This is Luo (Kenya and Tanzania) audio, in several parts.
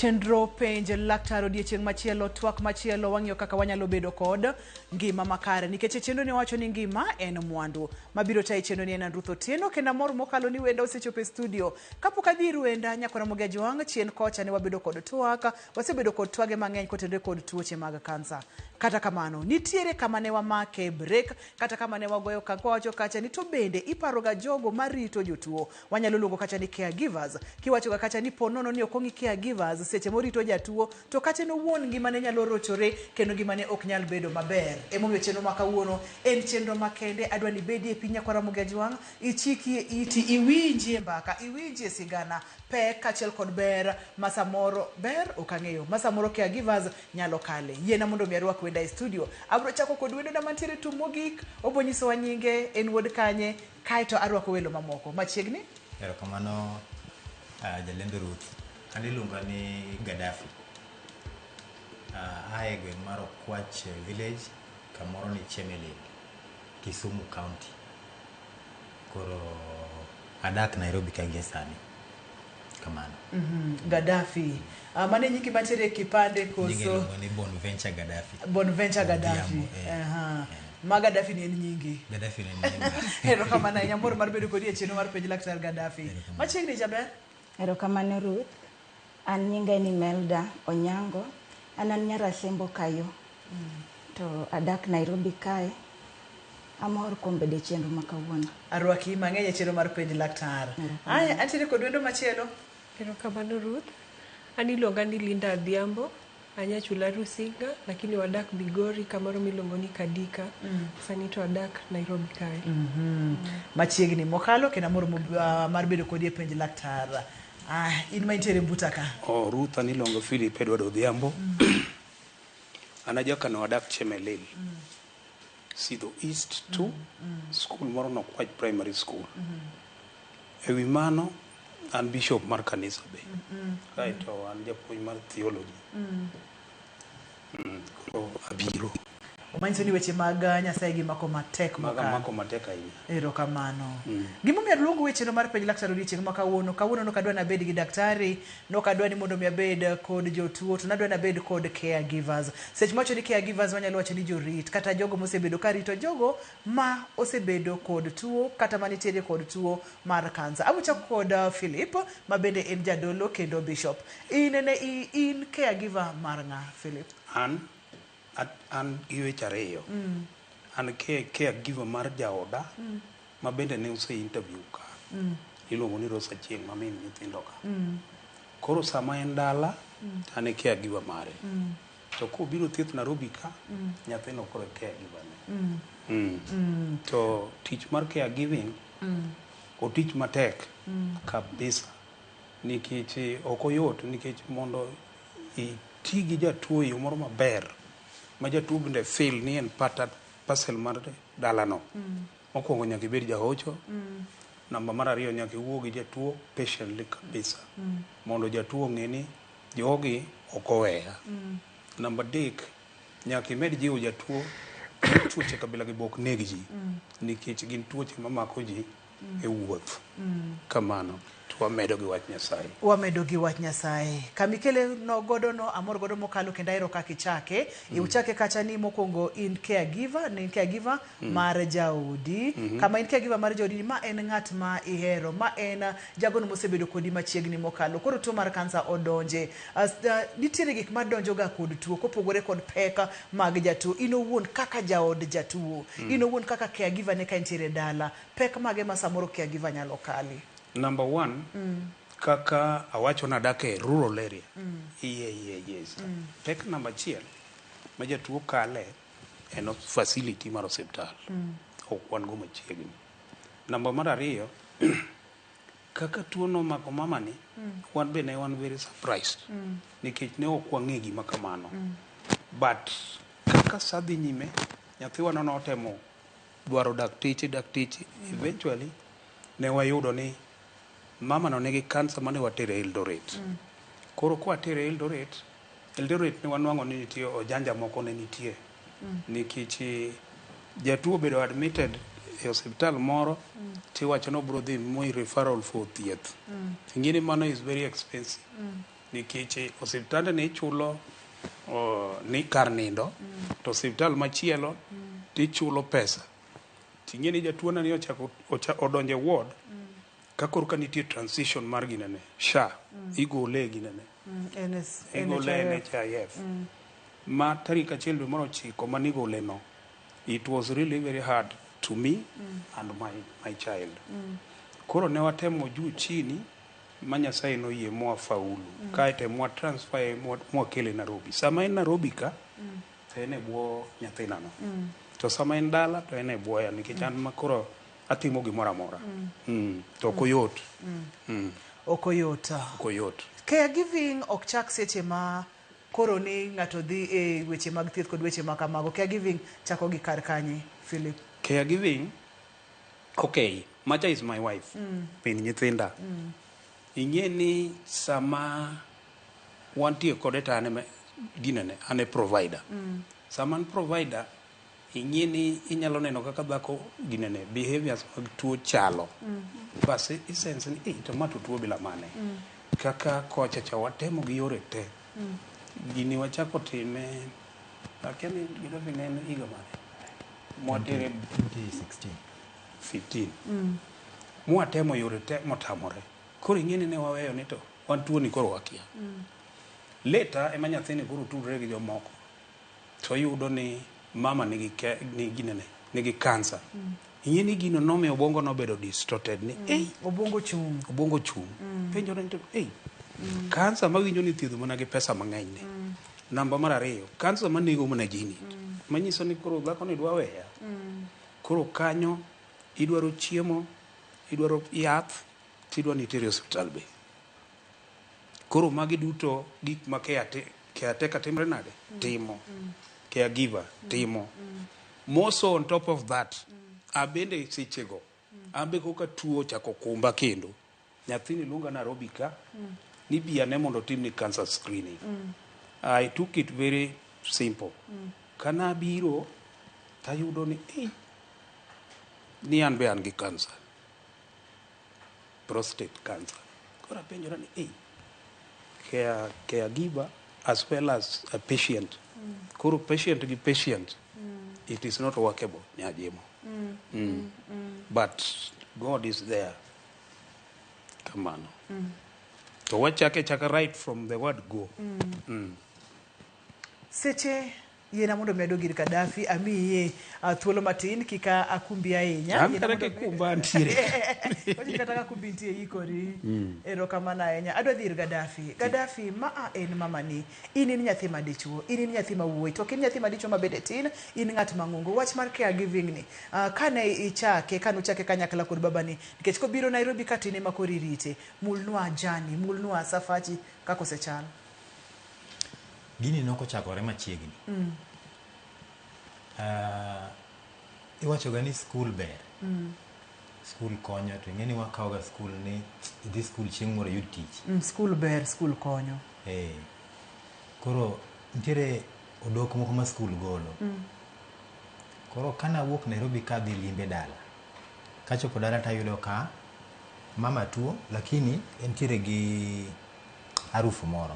Chenro penj laktar odiechieng' machielo, twak machielo, wang'iyo kaka wanyalo bedo kod ngima makare nikech e chenro ni wacho ni ngima en mwandu. Mabiro tayi chenro ni en Ruth Otieno kendo amor mokalo ni wenda osechopo e studio. Kapok adhi ir wenda nyakora Ramogi Ajwang' chien kocha ne wabedo kod twak, wasebedo kod twage mang'eny kotenore kod tuoche mag kansa. Kata kamano, nitiere kama ne wamake break kata kama ne wagoyo okang' kwawacho kacha ni to bende iparoga jogo marito jotuo. Wanyalo luongo kacha ni caregivers. Kiwachoga kacha ni po nono ni ok ong'i caregivers seche morito jatuo to kata en owuon ngimane nyalo rochore kendo ngimane ok nyal bedo maber. Emomiyo chenro ma kawuono en chenro makende. Adwa ni ibedie e piny nyakwar Ramogi Ajwang', ichikie iti, iwinjie mbaka, iwinjie sigana, pek kaachiel kod ber ma samoro ber ok ang'eyo ma samoro caregivers nyalo kale. Yiena mondo mi arwak wenda e studio. Abro chako kod wendona mantiere tum mogik, obo nyisowa nyinge, en wuod kanye, kaeto arwako welo mamoko. Machiegni. Erokamano jalendo Ruth. An iluonga ni Gaddafi. Aa e gweng' mar Okwach village kamoro ni Chemelil, Kisumu County. Koro adak Nairobi ka gie sani. Kamano. Gaddafi. Mano e nyingi mantiere e kipande Nyinge koso? iluongo ni Bonventure Gaddafi. Bonventure Gaddafi. Odhiambo, eh. Aha. Ma Gaddafi ni en nyingi. Gaddafi ne en nyinga. Erokamano ahinya, amor mar bedo kodi e chenro mar penj laktar Gaddafi. Erokamano. Machiegni jaber. Erokamano Ruth. An nyinga en Imelda Onyango. An an nyar Asembo Kayo. To adak Nairobi kae. Amor kuom bedo e chenro ma kawuono. Arwaki mang'eny e chenro mar penj laktar. Aya, antiere kod wendo machielo. Erokamano Ruth. An iluonga ni Linda Adhiambo. Anyachula Rusinga, lakini wadak Migori kamoro miluongo ni Kadika. Sani to adak Nairobi kae. Machiegni mokalo kendo amor mar bedo kodi e penj laktar. In ma intiere buta ka. Oh, Ruth an iluongo Philip Edward Odhiambo. An ajakano adak Chemelil. Sidho East 2, school moro Nokwach Primary School. Ewi mano, an bishop mar kanisa be. Kaeto an japuonj mar theology. Koro abiro. Manyiso ni weche mag Nyasaye gimako matek Maga mokalo. mako matek ahinya. Erokamano. Gimomiyo aluongo wecheno mar penj laktar odiochieng' ma kawuono, kawuono nok adwa nabed gi daktari, nok adwa ni mondo mi abed kod jotuo, to nadwa nabed kod caregivers. Seche mawacho ni caregivers wanyalo wacho ni jorit, kata jogo mosebedo ka rito jogo ma osebedo kod tuo, kata manitiere kod tuo mar kansa. Abo chako kod Philip, ma bende en jadolo kendo bishop. In ne in caregiver mar ng'a, Philip? An gi weche ariyo. An caregiver mar jaoda ma bende ne ose interview ka. Iluongo ni Rose Achieng' ma min nyithindo ka. Koro sama en dala, an e caregiver mare. To kobiro thieth Nairobi ka, nyathino koro e caregiver ne. To tich mar caregiving, otich matek kabisa. Nikech ok oyot, nikech mondo iti gi jatuo e yo moro maber, ma jatuo bende feel ni en part and parcel mar dalano. Mokwongo nyaka ibed jahocho. Namba mar ariyo nyaka iwuo gi jatuo patiently kabisa. Mondo jatuo ong'e ni jogi ok oweya. Namba adek, nyaka imed jiwo jatuo ni tuoche kabila gi be ok neg ji. Nikech gin tuoche mamako ji e wuoth. Kamano. To wamedo gi wach Nyasaye. Wamedo gi wach Nyasaye. Kamikele no godo no amor godo mokalo kendo ahero kaka ichake. Uchake kacha ni mokwongo in caregiver, ni in caregiver mar jaodi. Kama in caregiver mar jaodi ma en ng'at ma ihero, ma en jagono mosebedo kodi machiegni mokalo. Koro tuo mar kansa odonje. Nitiere gik madonjo ga kod tuo kopogore kod pek mag jatuo. In owuon kaka jaod jatuo, in owuon kaka caregiver ne ka intiere dala, pek mage ma samoro caregiver nyalo kali? Number one, kaka awacho nadak e rural area. Iye, iye, yes. Pek namba achiel ma jatuo kale en facility mar osiptal. Ok wan go machiegni. Namba mar ariyo, kaka tuo nomako mama ni, wan be ne wan very surprised. Nikech ne ok wang'e gima kamano. But kaka sa dhi nyime, nyathiwa no notemo dwaro dakteche, dakteche. Eventually, ne wayudo ni mama no nigi kansa mane watere Eldoret. Koro kwatere Eldoret, Eldoret ne wanwang'o ni nitie ojanja moko ne nitie. Nikech jatuo obedo admitted e osiptal moro, tiwacho ni obiro dhi Moi referral for thieth. Ing'e ni mano is very expensive. Nikech osiptande ni ichulo ni kar nindo, to osiptal machielo tichulo pesa. Ting'e ni jatuo ni ochako odonjo e ward, ka koro ka nitie transition mar ginene, SHA, igole e ginene. NS, Igole e NHIF. NHIF. Ma tarik 1 dwe mar 9 manigole no, it was really very hard to me and my child. Koro ne watemo juu chini ma Nyasaye noyie mwafaulu. Kaeto mwa transfer mwakele Nairobi. Sama en Nairobi ka, to en e bwo nyathinano. To sama en dala to en e bwoya nikech an ma koro atimo gimoro amora. To ok oyot. Ok oyot. Ok oyot. Caregiving ok chak seche ma koro ni ng'ato dhi e weche mag thieth kod weche ma kamago. Caregiving chako gi kar kanye, Philip? Caregiving, okay, Macha is my wife. Min nyithinda. Ing'e ni sama wantie kode to an ema ginene, an e provider. Sama an provider, ing'e ni inyalo neno kaka dhako ginene, behaviors mag tuo chalo. Bas i sense ni, to ma to tuo bila mane. Kaka kocha cha watemo gi yore te. Gini wachako time, akia ni Gaddafi ne en higa mane? Mwatere 2016. 15. Mwatemo yore te motamore. Koro ing'e ni ne waweyo ni to wan tuo ni koro wakia. Later ema nyathini koro tudre gi jomoko. To yudo ni mama nigi ke, ni ginene, nigi cancer. Ing'e ni gino nomiyo obwongo nobedo distorted ni ei Obwongo chung'. Obwongo chung'. Penjore ni to ei cancer mawinjo ni thiedho mana gi pesa mang'eny ni. Namba mar ariyo, cancer manego mana ji ni. Manyiso ni koro dhako ni dwa weya. Koro kanyo idwaro chiemo, idwaro yath, tidwa ni iteri e osiptal be. Koro magi duto gik ma caretaker timre nade? Timo. Caregiver timo. More so on top of that, abende sechego, ambe koka tuo ochako kumba kendo. Nyathini luonga Nairobi ka, ni bi ane mondo otimni cancer screening. I took it very simple. Kana abiro, tayudo ni, ei, ni an be an gi cancer. Prostate cancer. Koro apenjora ni, ei, caregiver as well as a patient. Koro patient gi patient, it is not workable, nyajimo. But God is there. Kamano. To wachake chaka right from the word go. Seche yiena mondo mi adog ir Gaddafi, amiye thuolo matin kik akumbi ahinya. An Yiena kata mondo mi- kikumba antiere. Wachni kata ka kumbi nitie ikori. Erokamano ahinya. Adwa dhi ir Gaddafi. Gaddafi, ma a en mamani. In nyathi madichuo, in nyathi ma wuoyi. To ok in nyathi madichuo ma bende tin, in ng'at mang'ongo. Wach mar caregiving ni, kane ichake, kane uchake kanyakla kod babani, nikech kobiro Nairobi ka tin ema koro irite. Mulnwa jani, mulnwa safachi kaka osechal. Gini nokochakore machiegni. Iwachoga ni skul ber. Skul konyo to ing'e ni wakawoga skul ni idhi skul chieng' moro iyud tich. Skul ber, skul konyo. Koro nitiere odok moko ma skul golo. Koro kana awuok Nairobi kadhi limbe dala. Kachopo dala tayudo ka mama tuo lakini entiere gi harufu moro.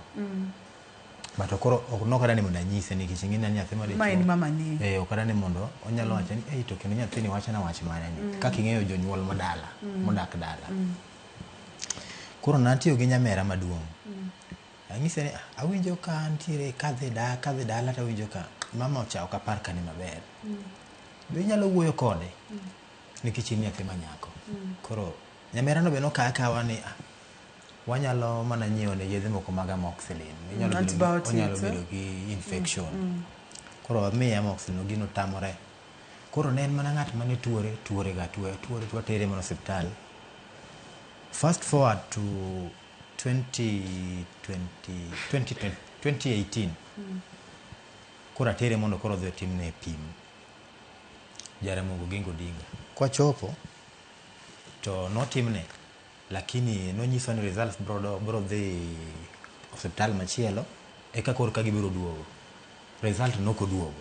But koro ok nokada ni mondo anyise nikech ing'e ni an nyathi madichuo. Ma en mamani. Ok adwa ni mondo onyalo wacho ni ei to kendo nyathini wachona wach mane ni. Kaka ing'eyo jonyuol modala, modak dala. Koro natiyo gi nyamera maduong'. Anyise ni awinjo ka nitiere kadhi dala to awinjo ka mama ocha ok apar ka ni maber. Be inyalo wuoyo kode? Nikech in nyathi ma nyako. Koro nyamera no be nokawe akawa ni wanyalo mana nyiewo ne yedhe moko mag amoxicillin. Antibiotics, Onyalo eh? bedo gi infection. Koro wamiye amoxicillin gino tamore. Koro ne en mana ng'at mane tuore, tuore ga tuore, tuore to watere mana osiptal. Fast forward to 2018. Koro atere mondo koro odhi otimne pim. Jaramogi Oginga Odinga. Kwachopo to notimne lakini nonyiswa ni results bro dhi osiptal machielo eka koro ka gibiro duogo. Result nokoduogo.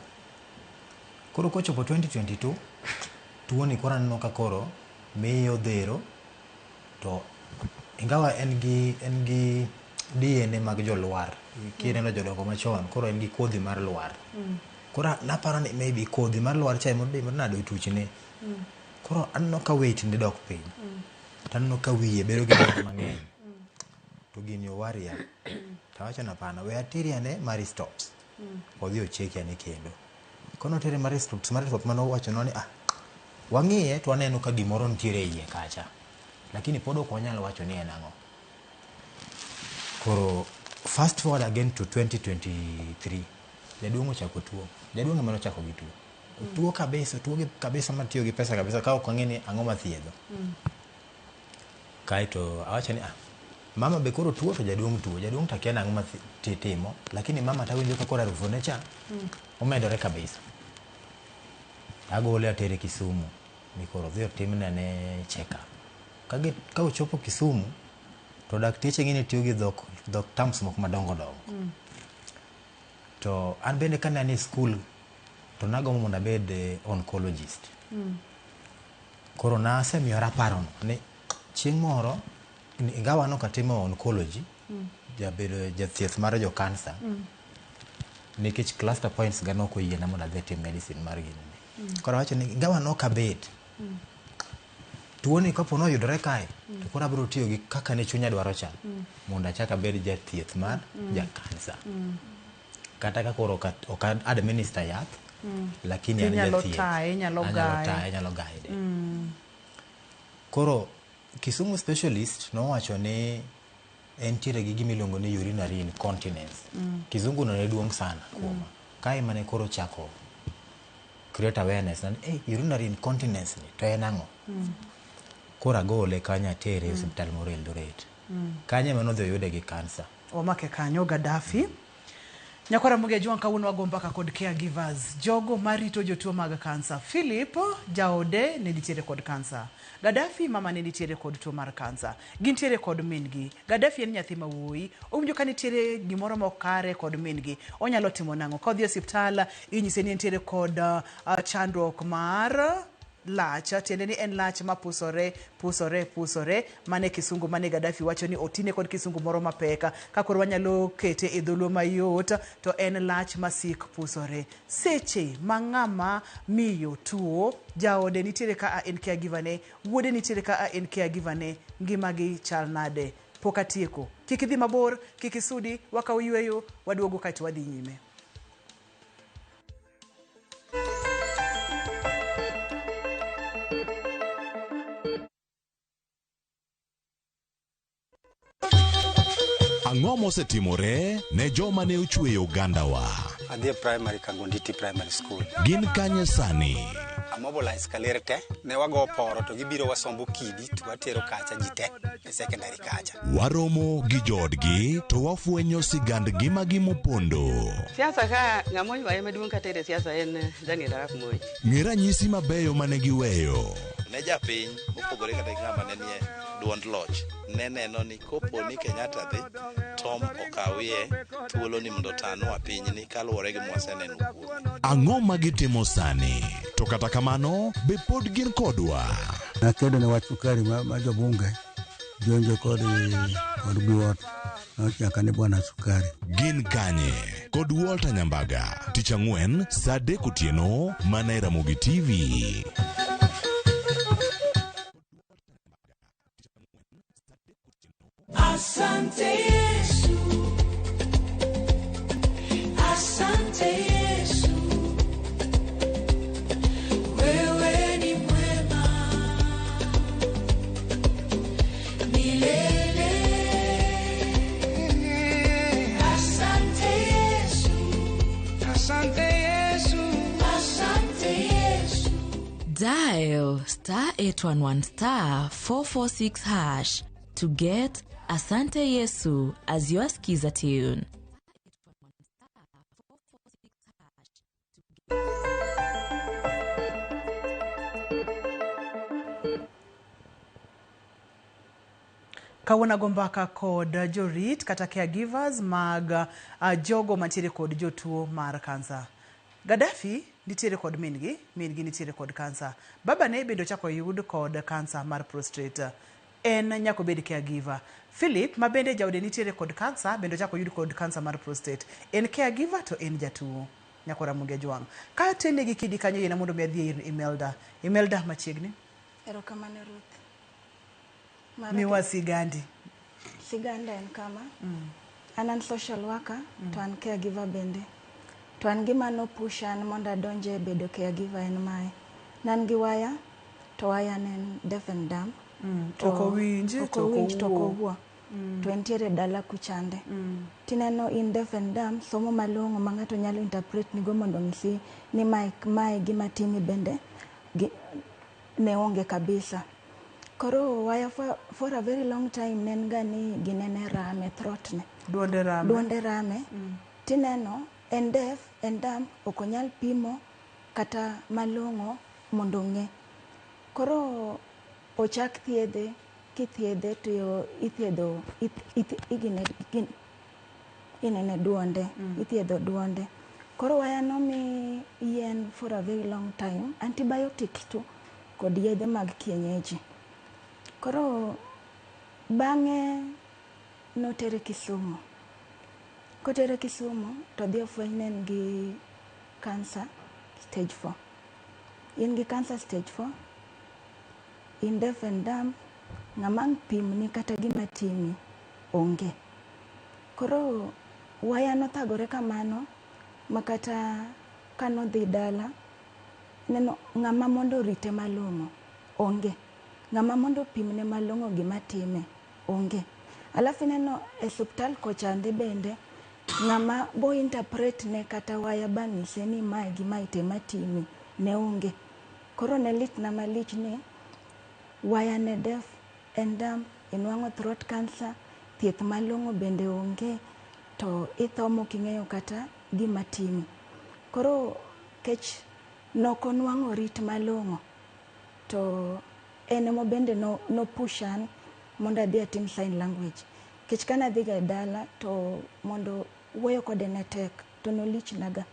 Koro kochopo 2022 tuoni koro aneno ka koro miyo dhero to ingawa en gi DNA mag jolwar. Kineno jodongo machon, koro en gi kodhi mar lwar. Koro naparo ni maybe kodhi mar lwar cha ema nade otuchne. Koro aneno ka weight ne dok piny. To aneno ka wiye bedo gi dor mang'eny. To gini owaria. To awacho ni hapana, we atere ane Marie Stopes. Odhi ocheki ane kendo. Kono otere Marie Stopes, Marie Stopes mane owachonwa ni ah, wang'iye to waneno ka gimoro nitiere e iye kacha. Lakini pod ok wanyal wacho ni en ang'o. Koro fast forward again to 2023. Jaduong' ochako tuo. Jaduong' ema nochako gi tuo. Otuo kabisa, otuo gi kabisa matiyo gi pesa kabisa ka ok ang'e ni ang'o mathiedho. Kaeto awacho ni ah, mama be koro tuo to jaduong' tuo. Jaduong' to akia nang'o ma timo, lakini mama tawinjo ka koro harufu ne cha omedore kabisa. Agole atere Kisumu ni koro odhi otimne ane check up. Ka ochopo Kisumu to dakteche ng'e ni tiyo gi dhok terms moko madongo dongo. To an bende kane an e school to nagombo mondo abed oncologist. Koro nasemiyora parono ni chieng' moro ingawa nok atimo oncology, jabedo jathieth mar jo cancer, nikech cluster points ga nok oyiena mondo adhi atim medicine mar gini. Koro awacho ni ingawa nok abet, tuoni kapo ni oyudore kae, to koro abiro tiyo gi kaka ne chunya dwaro cha, mondo achak abed jathieth mar ja cancer. Kata ka koro ok administer yath, lakini an jathieth. Taye, inyalo gaye. Taye, inyalo guide. Koro Kisumu specialist nowacho ni entiere gi gima iluongo ni urinary incontinence. Kizungu no ne duong' sana kuoma. Kae mane koro chako create awareness na hey, urinary incontinence ni to en ang'o? Koro agole kanyo atere e osiptal moro Eldoret. Kanyo ema nodhi oyude gi kansa. Wamake kanyo Gaddafi. Nyakwara Ramogi Ajwang' kawuono wago mbaka kod caregivers, jogo marito jotuo mag kansa. Philip jaode ne nitiere kod kansa. Gaddafi mama ne nitiere kod tuo mar kansa. Gintiere kod min gi. Gaddafi en nyathi ma wuoyi. Owinjo ka nitiere gimoro mok kare kod min gi. Onyalo timo nang'o? Ka odhi e osiptal inyise ni entiere kod chandruok mar lach, tiende ni en lach mapusore, pusore, pusore. Mane kisungu mane Gaddafi wacho ni otine kod kisungu moro mapek. Ka koro wanyalo kete e dholuo mayot, to en lach masik pusore. Seche ma ng'ama miyo tuo, jaode nitiere ka en caregiver ne, wuode nitiere ka en caregiver ne, ngimagi chal nade? Pok atieko. Kik idhi mabor, kik isudi, wakaw yweyo, waduogo kaeto wadhi nyime. Ang'o mosetimore ne joma ne ochweyo ogandawa? Adhi e primary Kagonditi Primary School. Gin kanye sani? Amobilize kaler te, ne wago poro to gibiro wasombo kidi to watero kacha ji te e secondary kacha. Waromo gi joodgi to wafwenyo sigand ngimagi mopondo. Siasa ka ng'ama oywaye maduong' katere siasa en Daniel Arap Moi. Ng'e ranyisi mabeyo mane giweyo. Ne japiny mopogore kata gi ng'ama ne nie duond loch ne neno ni kopo ni Kenyatta dhi Tom okawie thuolo ni mondo otanwa pinyni kaluwore gi mwaseneno kuome. Ang'o ma gitimo sani? To kata kamano, be pod gin kodwa? Nakedo ne wach sukari ma jobunge jonjo kod buot nochaka ni bwana sukari. Gin kanye? Kod Walter Nyambaga, tich ang'wen saa 3 otieno mana e Ramogi TV. Asante Yesu. Asante Yesu. Wewe ni mwema. Milele. Asante Yesu. Asante Yesu. Asante Yesu. Dial star 811 star 446 hash to get Asante Yesu as your skiza tune. Kawuono ago mbaka kod jorit kata caregivers mag jogo mantiere kod jotuo mar kansa. Gaddafi nitiere kod min gi nitiere kod kansa. Baba ne bende ochako oyud kod kansa mar prostate. En nyaka obed caregiver. Philip ma bende jaode nitiere kod kansa bende ochako oyud kod kansa mar prostate. En caregiver to en jatuo. Nyako Ramogi Ajwang'. Ka atene gi kidi kanyo yiena mondo mi adhi ir Imelda. Imelda machiegni. Erokamano Ruth. Mara Miwa sigandi. Siganda en kama. An an social worker to an caregiver bende. To an gima nopusha an mondo adonje e bedo caregiver en mae. Ne an gi waya to waya ne en deaf and dumb. To Ok owinj, ok to ok owinj to ok owuo. owuo. To entiere dala kuchande. Tineno in deaf and dumb, somo malong'o ma ng'ato nyalo interpret nigo mondo onyisi ni mae, mae gima timi bende gi, ne onge kabisa. Koro waya for a very long time ne en ga ni ginene rame, throat ne. Duonde rame. Duonde rame. Tineno en deaf en dumb, ok onyal pimo kata malong'o mondo ong'e. Koro ochak thiedhe, kithiedhe to ithiedho inene duonde, ithiedho duonde. Koro waya nomi yien for a very long time, antibiotics tu kod yedhe mag kienyeji. Koro bang'e notere Kisumu. Kotere Kisumu to odhi ofweny ni en gi cancer stage 4. In gi cancer stage 4, in deaf and dumb, ng'ama ang' pimni kata gima timi onge. Koro waya nothagore kamano ma kata kanodhi dala, neno ng'ama mondo orite malong'o onge. Ng'ama mondo opimne malong'o gima time onge. Alafu ineno e osiptal kochande bende ng'ama bo interpret ne kata waya bang'ise ni mae gi mae to ema timi ne onge. Koro ne litna malich ni waya ne deaf en dumb, inwang'o throat cancer, thieth malong'o bende onge, to itho moking'eyo kata gima timi. Koro kech nokonwang'o rit malong'o, to en emo bende no push an mondo adhi atim sign language. Kech kana adhiga e dala to mondo wuoyo kode ne tek, to nolichnaga.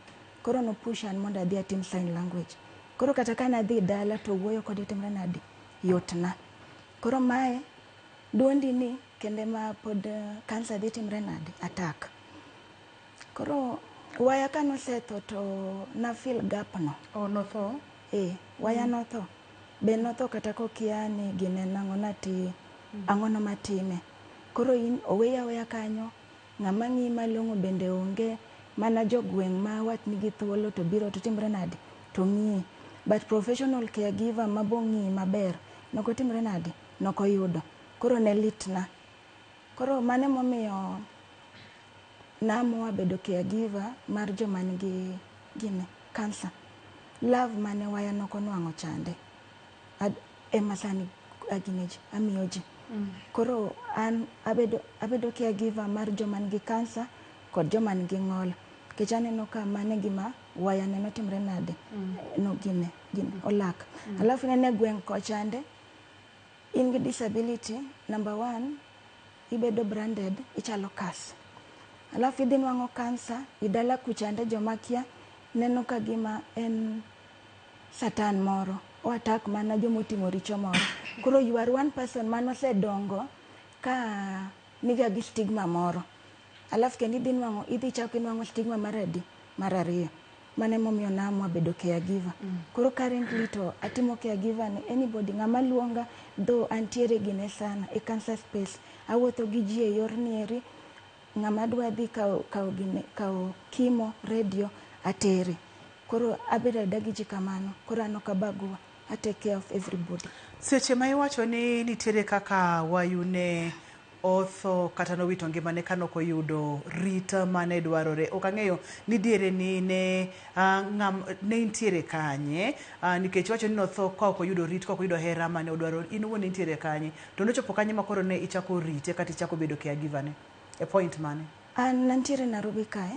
Koro no push an mondo adhi atim sign language. Koro kata kana adhi dala to wuoyo kode timre nade? Yotna. Koro mae duondi ni kende ma pod kansa dhi timre nade? Attack. Koro waya kanosetho to na feel gap no. Oh, notho? Waya notho. Be notho kata kokia ni gine nang'o nati ang'ono matime. Koro in oweyi aweya kanyo, ng'ama ng'iyi malong'o bende onge, mana jogweng' ma wat nigi thuolo to biro to timre nade? To ng'iyi. But professional caregiver mabo ng'iyi maber, nokotimre nade? Nokoyudo. Koro ne litna. Koro mano emomiyo naamua bedo caregiver mar joma nigi gine, cancer. Love mane waya nokonwang'o chande. Ema sani agine ji, amiyo ji. Koro an abedo caregiver mar joma nigi cancer kod joma nigi ng'ol. Nikech aneno ka mano e gima waya ne notimre nade? No gine, olak. Alafu ineno e gweng' kochande, in gi disability, number 1, ibedo branded, ichalo kas. Alafu idhi nwang'o cancer, idala kuchande joma kia, neno ka gima en satan moro. O attack mana jomotimo richo moro. Koro you are one person manosedongo ka niga gi stigma moro. Alafu kendo idhi nwang'o, idhi chako inwang'o stigma mar adi? Mar ariyo. Mano emomiyo naamua bedo caregiver. Koro currently to atimo caregiver ne anybody, ng'ama luonga, though antiere gine sana e cancer space. Awuotho gi ji e yor nieri, ng'ama dwa dhi kawo chemo, radio, atere. Koro abedo abeda gi ji kamano. Koro an ok abagua. I take care of everybody. Seche ma iwacho ni nitiere kaka wayu ne otho kata nowito ngimane kanok oyudo rit mane dwarore. Ok ang'eyo ni diere ni ne ne intiere kanye, nikech iwacho ni notho ka ok oyudo rit, ka ok oyudo hera mane odwaro. In owuon ne intiere kanye? To nochopo kanye ma koro ne ichako rite kata ichako bedo caregiver ne? E point mane? An nantiere Nairobi kae.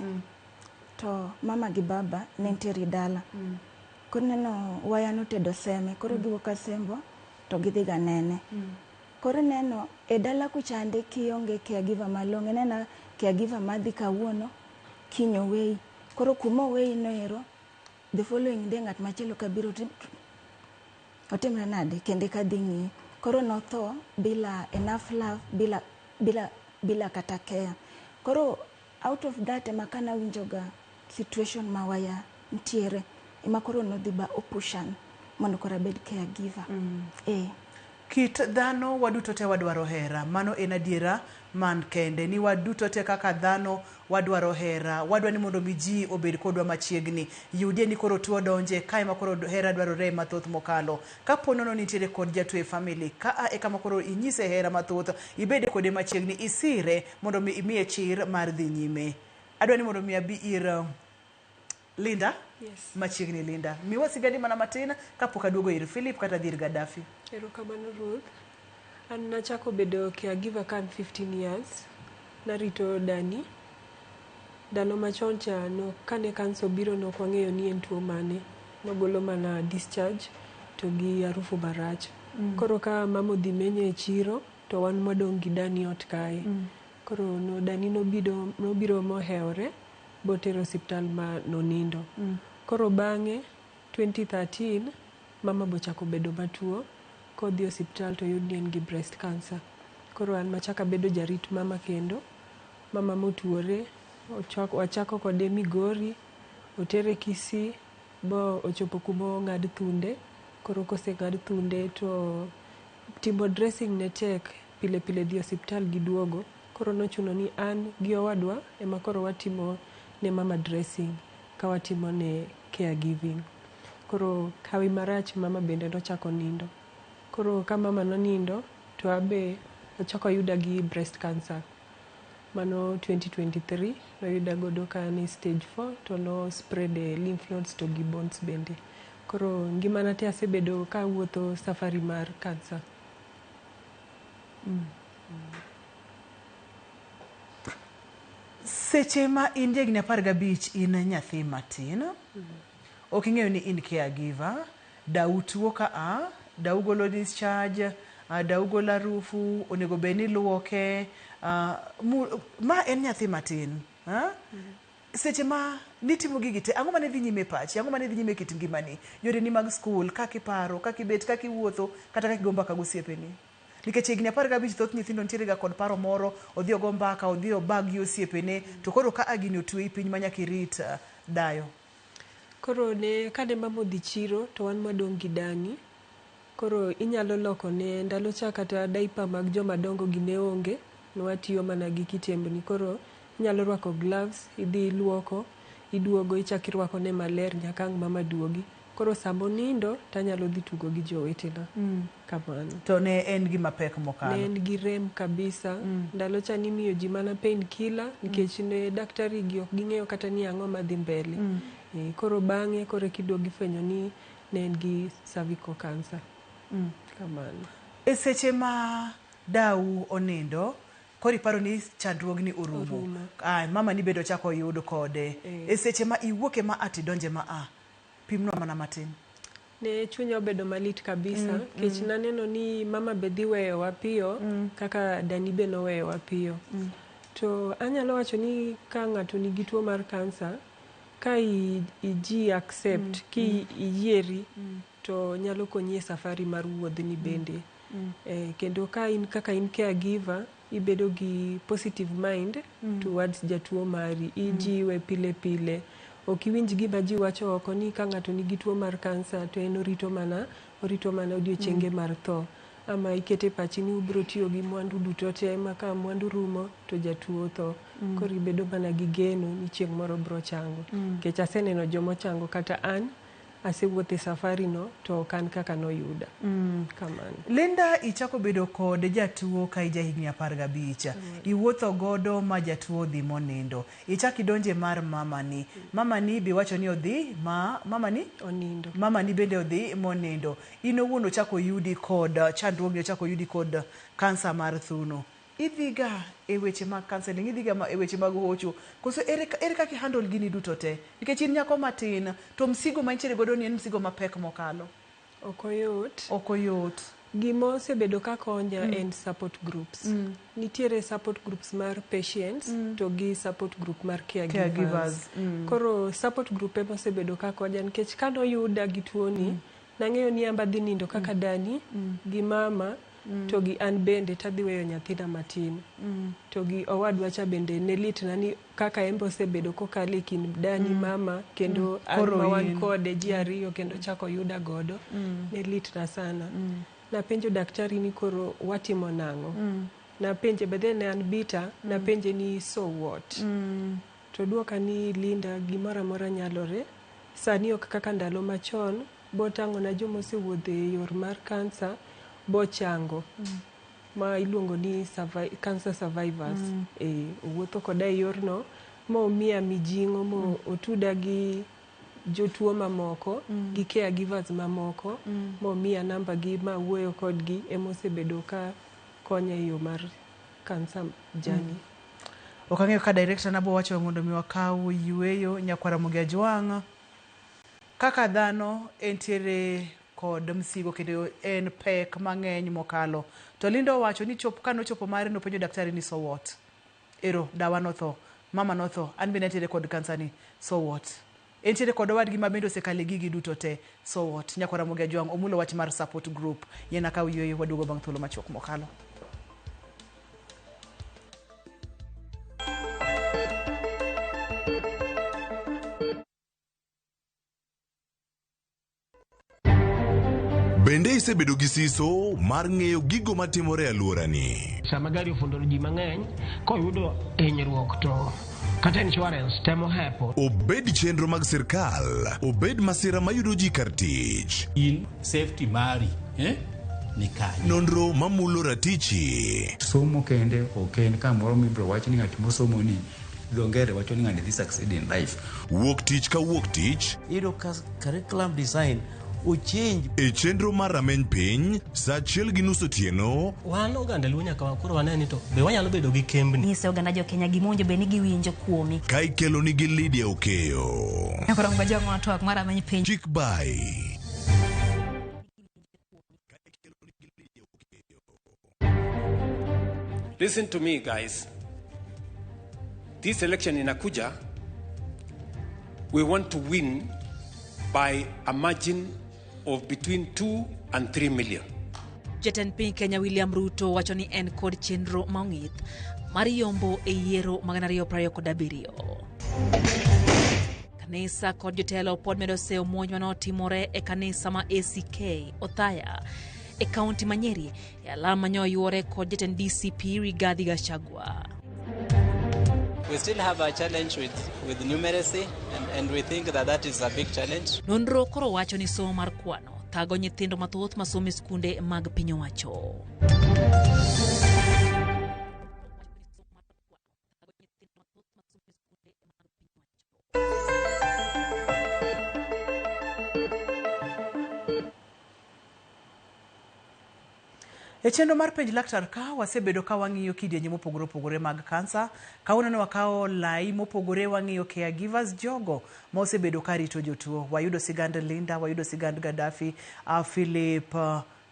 To mama gi baba ne nitiere dala. Koro neno waya notedo seme, koro giwuok Asembo to gidhi ga nene. Koro neno e dala kuchande kionge caregiver malong'o, ineno caregiver madhi kawuono, kiny oweyi. Koro kuma oweyi no ero, the following day ng'at machielo kabiro otimre nade kende kadhi ng'iyi. Koro notho bila enough love, bila kata care. Koro out of that ema kana winjoga situation ma waya ntiere, ema koro nodhi ba opushan mondo koro abed caregiver. Kit dhano waduto te wadwaro hera. Mano en adiera man kende ni waduto te kaka dhano wadwaro hera. Wadwa ni mondo mi ji obed kodwa machiegni. Yudie ni koro tuo donje kae ma koro hera dwarore mathoth mokalo. Kapo nono nitiere kod jatuo e family, ka a e kama koro inyise hera mathoth, ibede kode machiegni, isire mondo mi imiye chir mar dhi nyime. Adwa ni mondo mi abi ir Linda. Yes. Machiegni Linda. Miwa sigandi mana matin kapok aduogo ir Philip kata dhi ir Gaddafi. Erokamano Ruth. An nachako bedo caregiver ka an 15 years. Narito dani. Ndalo machon cha no, kane kansa obiro nok wang'eyo ni en tuo mane. Nogolo mana discharge to gi harufu marach. Koro ka mama odhi menyo e chiro to wan mwadong' gi dani ot kae. Koro no, dani nobiro mohewore botero osiptal ma nonindo. Koro bang'e 2013 mama bochako bedo matuo kodhi osiptal to oyud ni en gi breast cancer. Koro an machako abedo jarit mama kendo. Mama motuore, wachako kode Migori, otere Kisii, bo ochopo kuma ong'ad thunde. Koro koseng'ad thunde to timo dressing ne tek, pile pile dhi osiptal gi duogo. Koro nochuno ni an gi owadwa ema koro watimo ne mama dressing ka watimo ne caregiving. Koro hawi marach mama bende nochako nindo. Koro ka mama nonindo to abe ochako oyuda gi breast cancer. Mano 2023 noyuda godo ka an e stage 4 to no spread e lymph nodes to gi bones bende. Koro ngimana te asebedo ka awuotho safari mar cancer. Seche ma in jahigni 15 in nyathi matin, ok ing'eyo ni in caregiver, dau tuo ka a, dau golo discharge, dau golo harufu, onego bed ni iluoke, ma en nyathi matin. Seche ma nitimo gigi te, ang'o mane dhi nyime e pachi? Ang'o mane dhi nyime e kit ngimani? Yoreni mag skul, kaka iparo, kaka ibet, kaka iwuotho, kata kaka igo mbaka gosiepeni. Nikech higni 15 thoth nyithindo nitiere ga kod paro moro, odhi ogo mbaka, odhi obag gi osiepene, to koro ka a gini otweyi piny ma nyaka irit dayo. Koro ne kane mama odhi chiro to wan mwadong' gi dani. Koro inyalo loko ne ndalo cha kata diaper mag joma dongo gi ne onge, nwatiyo mana gi kitembni. Koro inyalo rwako gloves, idhi iluoko, iduogo ichako irwako ne maler nyaka ang' mama duogi. Koro sama onindo tanyalo dhi tugo gi jowetena. Kamano. To ne en gima pek mokalo. Ne en gi rem kabisa. Ndalo cha nimiyo ji mana pain killer nikech ne daktari gi ok ging'eyo kata ni ang'o madhi mbele. Koro bang'e koro eka iduogo ifwenyo ni ne en gi cervical cancer. Kamano. E seche ma dau onindo, koro iparo ni chandruogni orumo. Mama ni bende ochako oyud kode. E seche ma iwuok e ma a tidonje ma a, pimnwa mana matin. Ne chunya obedo malit kabisa, nikech naneno ni mama be dhi weyowa piyo, kaka dani be noweyowa piyo. To anyalo wacho ni ka ng'ato nigi tuo mar kansa, ka iji accept, ki iyieri, to nyalo konyi e safari mar wuodhni bende. Kendo ka in kaka in caregiver, ibedo gi positive mind towards jatuo mari, ijiwe pile pile. Ok iwinj gima ji wacho oko ni ka ng'ato nigi tuo mar kansa to en orito mana odiochienge mar tho. Ama ikete pachi ni ubiro tiyo gi mwandu duto te ma ka mwandu rumo to jatuo tho. Koro ibedo mana gi geno ni chieng' moro biro chango. Nikech aseneno jomochango kata an asewuotho e safari no to ok an kaka noyuda. Kamano. Linda, ichako bedo kod jatuo ka ija higni 15. Iwuotho godo ma jatuo odhi monindo. Ichako idonje mar mamani. Mamani be wacho ni odhi ma mamani onindo. Mamani bende odhi monindo. In owuon ochako yudi kod chandruogni, ochako yudi kod kansa mar thuno. Idhiga e weche mag counseling, idhiga e weche mag hocho. Koso ere kaka i-handle gini duto te? Nikech in nyako matin, to msigo ma intiere godo ni en msigo mapek mokalo. Ok oyot. Ok oyot. Gima osebedo ka konya en support groups. Nitiere support groups mar patients to gi support group mar caregivers. Koro support group ema osebedo ka konya nikech kanoyuda gi tuoni, nang'eyo ni amba dhi nindo kaka dani gi mama. To gi an bende tadhi weyo nyathina matin. To gi owadwa cha bende ne litna ni kaka en be osebedo kokalo e kind dani mama kendo an Koro ma wan in. kode ji ariyo kendo chako yuda godo. Ne litna sana. Napenjo daktari ni koro watimo nang'o? Napenje but then ne an bitter, napenje ni so what? To duoka ni Linda gimoro amora nyalore. Sani ok kaka ndalo machon, botang'ona joma osewuotho e yor mar kansa bochango. Ma iluongo ni cancer survivors. Owuotho koda e yorno momiya mijing'o mo otuda gi jotuo mamoko gi caregivers mamoko momiya namba gi mawuoyo kodgi emosebedo ka konya e yo mar cancer journey. Ok ang'eyo ka director nabo wacho mondo mi wakaw yueyo nyakwar Ramogi Ajwang'. Kaka dhano entiere kod msigo kendo en pek mang'eny mokalo. To Linda owacho ni chop kanochopo mare nopenjo daktari ni so what? Ero dawa notho, mama notho, an bende antiere kod kansa ni, so what? Entiere kod owadgi ma bende osekale gigi duto te, so what? Nyakwar Ramogi Ajwang' omulo wach mar support group. Yien akaw yueyo waduogo bang' thuolo machuok mokalo. Bende isebedo gi siso mar ng'eyo gigo matimore e alworani? Sama gari ofundo ji mang'eny, koyudo hinyruok to kata insurance temo hepo. Obed chenro mag sirkal, obed masira mayudo ji kar tich. In safety mari ni kanye? Nonro mamulo ratichi. Somo kende ok en kamoro mibiro wach ni ng'at mosomo ni dho ngere wacho ni ng'ani dhi succeed in life. Wuok tich ka wuok tich. Iyudo ka curriculum design ochange. E chenro mar rameny piny, saa 1:30 otieno. Wan oganda Luo nyaka koro wane ni to be wanyalo bedo gi kembni. Nyise oganda jo Kenya gima owinjo bed ni giwinjo kuomi. Ka ikelo nigi Lydia Okeyo. Nyakwar Ramogi Ajwang' twak mar rameny piny. Chik bai. Listen to me guys. This election inakuja, we want to win by a margin of between 2 and 3 million. Jatend piny Kenya William Ruto wacho ni en kod chenro ma ong'ith mar yombo e yiero mag 2027. Kanisa kod jotelo pod medo seyo muony manotimore e kanisa ma ACK Othaya e kaunti ma Nyeri e alam manyo yuore kod jatend DCP Rigathi Gachagua. We still have a challenge with numeracy and we think that that is a big challenge. Nonro koro wacho ni somo mar kwano thago nyithindo mathoth masomo e skunde mag piny owacho. E chenro mar penj laktar ka wasebedo ka wang'iyo kidienje mopogore opogore mag kansa. Kawuono ne wakawo lai mopogore wang'iyo caregivers jogo ma osebedo ka rito jotuo. Wayudo sigand Linda, wayudo sigand Gaddafi, Philip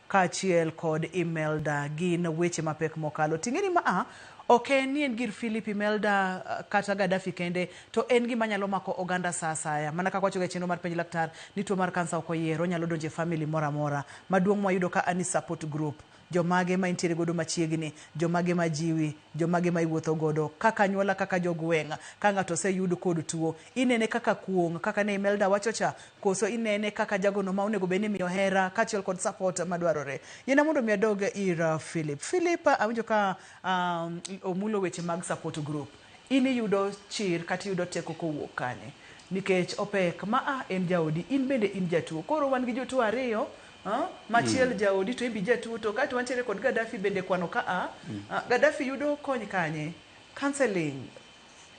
kaachiel kod Imelda. Gin weche mapek mokalo. Ting'eni ma ok en ni en gir Philip, Imelda kata Gaddafi kende, to en gima nyalo mako oganda sa asaya. Mana kaka wachoga e chenro mar penj laktar ni tuo mar kansa ok oyiero, onyalo donjo e family moro amora. Maduong' mwayudo ka ani support group. Jomage ma intiere godo machiegni, jomage ma jiwi, jomage ma iwuotho godo, kaka anyuola kaka jogweng', ka ng'ato oseyud kod tuo, inene kaka kuong', kaka ne Imelda wacho cha, koso inene kaka jagono ma onego bed ni imiyo hera kaachiel kod support madwarore. Yiena mondo mi adog ir Philip. Philip, awinjo ka omulo weche mag support group. In iyudo chir kata iyudo teko kowuok kanye? Nikech opek ma en jaodi, in bende in jatuo. Koro wan gi jotuo ariyo, machiel jaodi to imbi jatuo, to kaeto wantiere kod Gaddafi bende kwano ka Gaddafi yudo kony kanye? Counseling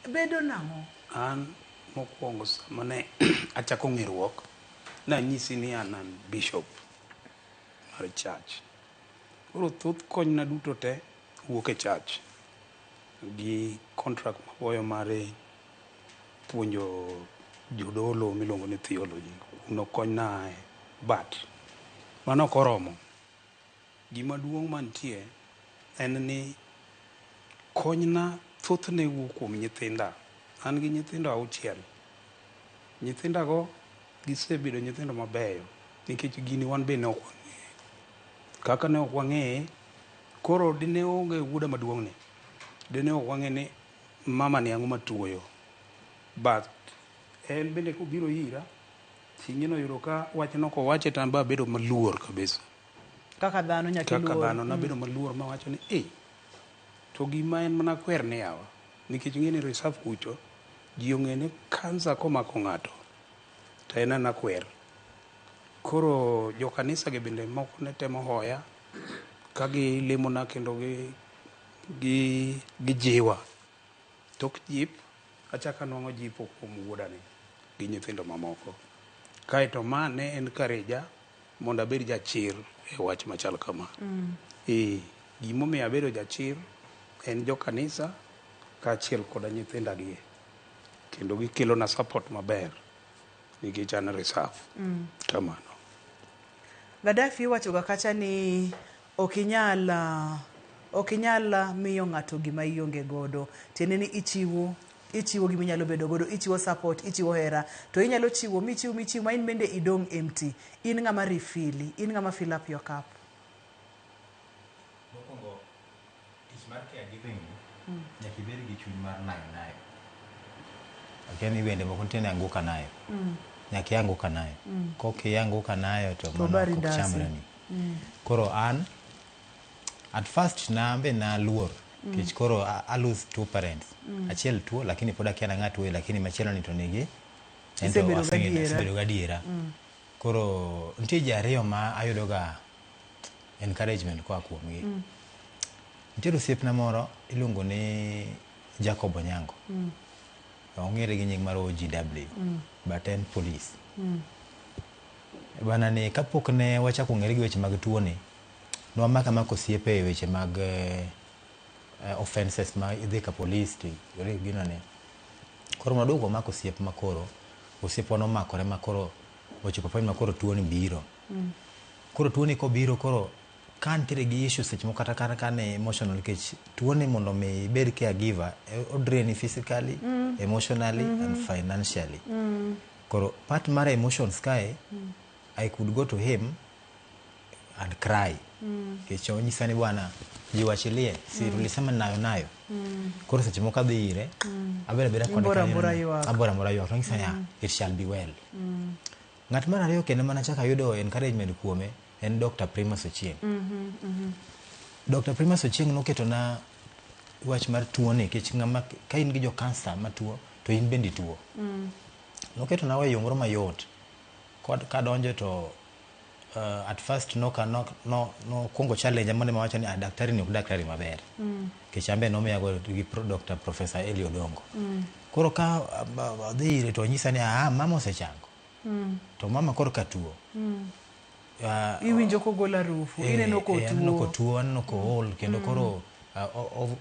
bedo nang'o? An mokwongo sama ne achako ng'eruok, nanyisi ni an an bishop mar church. Koro thoth konyna duto te wuok e church gi contract magoyo mar puonjo jodolo miluongo ni theology. Kuno konyna ae, but mano ok oromo. Gima duong' mantie en ni konyna thothne wuok kuom nyithinda. An gi nyithindo 6. Nyithindago gisebedo nyithindo mabeyo nikech gini wan be ne ok wang'eye. Kaka ne ok wang'eye, Koro dine onge wuoda maduong' ni, dine ok wang'e ni mama ni ang'o matuoyo. But en bende kobiro ira, chieng'no oyudo ka wachno kowache to an be abedo maluor kabisa. Kaka dhano nyaka Kaka iluor. dhano nabedo maluor mawacho ni eh, to gima en mana kwer ni yawa. Nikech ing'e ni reserve kucho, ji ong'e ni kansa komako ng'ato, to en ana kwer. Koro jokanisa gi bende moko ne temo hoya, ka gilemona kendo gijiwa. Tok jip, achako anwang'o jipo kuom wuodani gi nyithindo mamoko. Kaeto ma ne encourage mondo abed jachir e wach machal kama. Gimomiyo abedo jachir en jokanisa kaachiel koda nyithinda gi. Kendo gikelona support maber nikech an reserve. Kamano. Gaddafi iwacho ga kacha ni ok inyal miyo ng'ato gima ionge godo. Tiende ni ichiwo gima inyalo bedo godo, ichiwo support, ichiwo hera. To inyalo chiwo, michiw, michiw, ma in bende idong' empty. In ng'ama refill, in ng'ama fill up your cup. Mokwongo, tich mar caregiving ni, nyaka ibed gi chuny mar nayo nayo. Akia ni wende moko nitie ni anguka nayo. Nyaka ianguka nayo. Kok ianguka nayo to mano ok chamre ni. Koro an, at first nambe naluor. Nikech koro I lose two parents. Achiel tuo lakini pod akia na ng'a tuo lakini machielo ni to nigi. Isebedo gadiera. Asebedo gadiera. Koro nitie ji ariyo ma ayudo ga encouragement koa kuomgi. Nitiere osiepna moro iluongo ni Jacob Onyango. Ong'ere gi nying mar OGW. But en police. Bana ni kapok ne wachako ng'ere gi weche mag tuo ni, nwamako amaka osiepe e weche mag offenses ma idhi ka police to gino ne. Koro nwaduogo wamako osiep ma koro, osiepwa nomakore ma koro ochopo point ma koro tuo ni biro. Koro tuo ni kobiro koro ka nitiere gi issues seche moko kata ka ne emotional nikech tuo ni mondo mi ibed caregiver, o drain physically, emotionally and financially. Koro part mar emotions kae, I could go to him and cry. Nikech onyisa ni bwana, jiwachilie, si tulisema nayo nayo. Koro seche moko adhi ire, abedo abeda kode Ibora kanyo bora ni, ywak. Abora bora ywak. Onyisa ni, it shall be well. Ng'at mar ariyo kendo mana chako ayudo encouragement kuome en Dr. Primus Ochieng. Dr. Primus Ochieng noketona wach mar tuo ni nikech ng'ama ka in gi jo kansa matuo to in bende ituo. Noketona e yo moro mayot. Kod kadonjo to at first nokwongo challenge mane mawacho ni daktari ni ok daktari maber. Nikech an be nomiya go gi Dr. Professor Eli Odongo. Koro ka adhi ire to onyisa ni mama osechango. To mama koro ka tuo. Iwinjo kogolo harufu, ineno kotuo. Aneno kotuo, aneno kool, kendo koro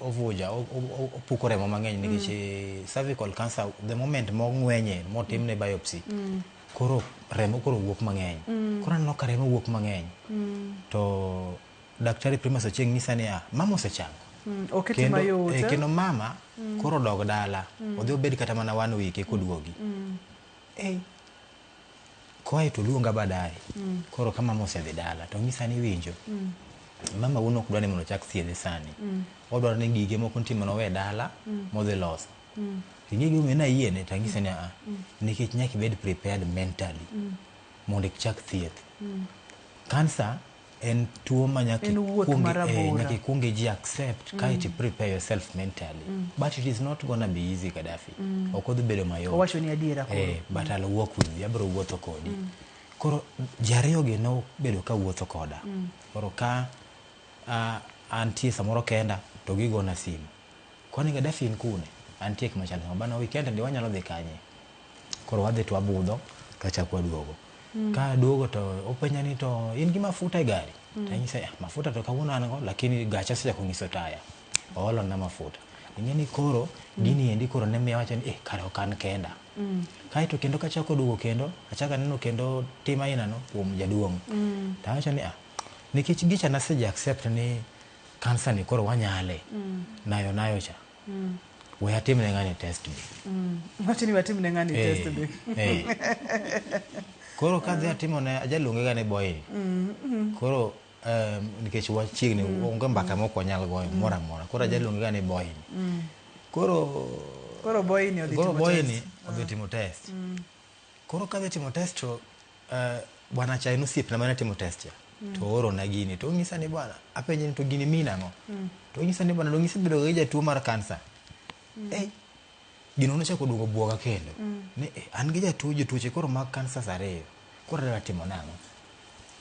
ovuja, opuko remo mang'eny nikech cervical cancer, the moment mong'wenye, motimne biopsy, koro remo koro wuok mang'eny. Koro aneno ka remo wuok mang'eny. To Daktari Primus Ochieng nyisa ni mama osechango. Oketi mayot. Kendo mama koro dog dala, odhi obed kata mana 1 week eka oduogi. Koae to luonga baadaye. Koro ka mama osedhi dala to nyisa ni winjo. Mama wuon ok dwa ni mondo ochak thiedhe sani. Odwaro ni gige moko nitie manowe dala modhi loso. Ing'e gimomiyo nayiene to anyise ni nikech nyaka ibed prepared mentally mondo ichak thieth. Cancer en tuo ma nyaka ikwong ji accept kaeto prepare yourself mentally. But it is not gonna be easy, Gaddafi. Ok odhi bedo mayot. Owacho ni adiera koro. But I'll walk with you, abiro wuotho kodi. Koro ji ariyo gi nobedo ka wuotho koda. Koro ka antie samoro kenda to gigona simu. Kwani Gaddafi in kune? Antie kuma chal kama. Bana weekend ndi wanyalo dhi kanye? Koro wadhi to wabudho to wachako waduogo. Ka aduogo to openja ni to in gi mafuta e gari? To anyise mafuta to kawuono an go lakini gacha osechako nyiso taya. Oolona mafuta. Ing'e ni koro gini endi koro ne miyo awacho ni kare ok an kenda. Kaeto kendo kachako duogo kendo achako aneno kendo tim aina no kuom jaduong'. To awacho ni nikech gicha naseja accept ni kansa ni koro wanyale. Nayo nayo cha. We atimne ng'ani test be. Wacho ni watimne ng'ani test be. Koro kadhi atimone ajaluonge ga ni boy. Koro Nikech wachiegni onge mbaka mok wanyal goyo moro amora. Koro ajaluonge ga ni boy ni. Koro Koro boy ni odhi koro timo boy test. ni odhi timo test. Koro kadhi timo test to bwana cha en osiepna mane timo test cha. To oorona gini to onyisa ni bwana, apenje ni to gini mean ang'o? To onyisa ni bwana, dong' isebedo gi jatuo mar kansa. Eh, gino nochako duogo buoga kendo. Ni eh, an gi jatuo jotuoche koro mag kansas ariyo. Koro adwa timo nang'o?